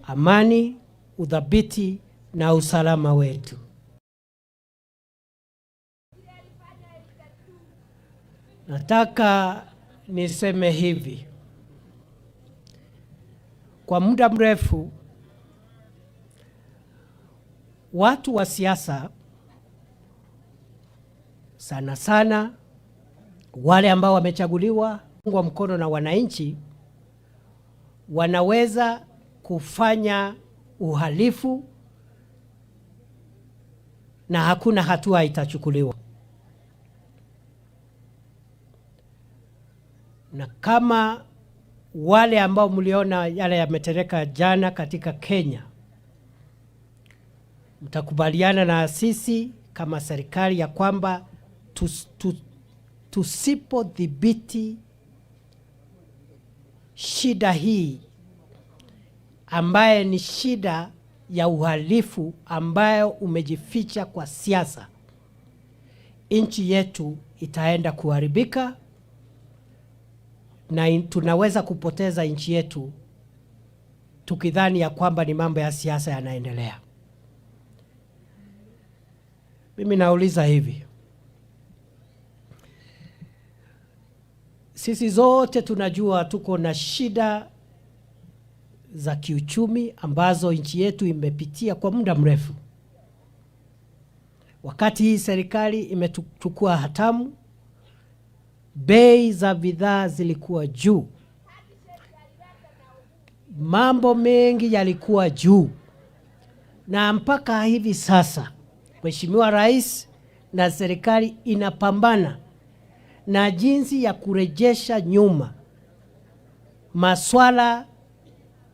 Amani, uthabiti na usalama wetu. Nataka niseme hivi. Kwa muda mrefu watu wa siasa, sana sana wale ambao wamechaguliwa kwa mkono na wananchi, wanaweza kufanya uhalifu na hakuna hatua itachukuliwa. Na kama wale ambao mliona yale yametereka jana katika Kenya, mtakubaliana na sisi kama serikali ya kwamba tusipodhibiti shida hii ambaye ni shida ya uhalifu ambayo umejificha kwa siasa, nchi yetu itaenda kuharibika na tunaweza kupoteza nchi yetu tukidhani ya kwamba ni mambo ya siasa yanaendelea. Mimi nauliza hivi, sisi zote tunajua tuko na shida za kiuchumi ambazo nchi yetu imepitia kwa muda mrefu. Wakati hii serikali imechukua hatamu, bei za bidhaa zilikuwa juu, mambo mengi yalikuwa juu, na mpaka hivi sasa Mheshimiwa Rais na serikali inapambana na jinsi ya kurejesha nyuma maswala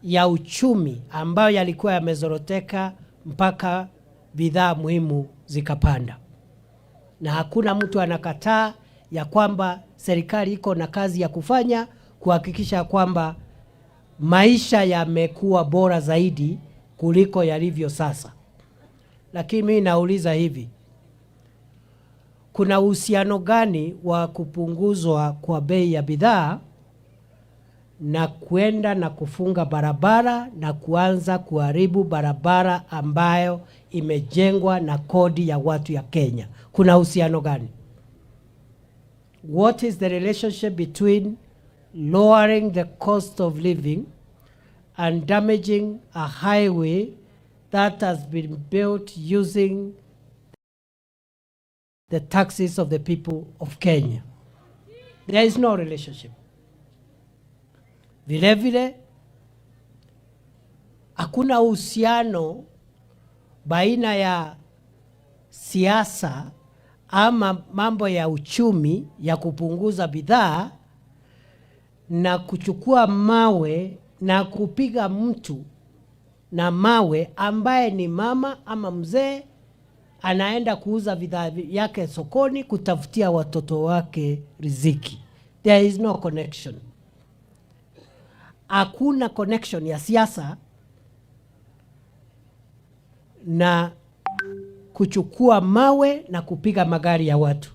ya uchumi ambayo yalikuwa yamezoroteka mpaka bidhaa muhimu zikapanda. Na hakuna mtu anakataa ya kwamba serikali iko na kazi ya kufanya kuhakikisha kwamba maisha yamekuwa bora zaidi kuliko yalivyo sasa. Lakini mimi nauliza hivi, kuna uhusiano gani wa kupunguzwa kwa bei ya bidhaa na kwenda na kufunga barabara na kuanza kuharibu barabara ambayo imejengwa na kodi ya watu ya Kenya? Kuna uhusiano gani? What is the relationship between lowering the cost of living and damaging a highway that has been built using the taxes of the people of Kenya? There is no relationship. Vile vile hakuna uhusiano baina ya siasa ama mambo ya uchumi ya kupunguza bidhaa na kuchukua mawe na kupiga mtu na mawe ambaye ni mama ama mzee anaenda kuuza bidhaa yake sokoni kutafutia watoto wake riziki. There is no connection. Hakuna connection ya siasa na kuchukua mawe na kupiga magari ya watu.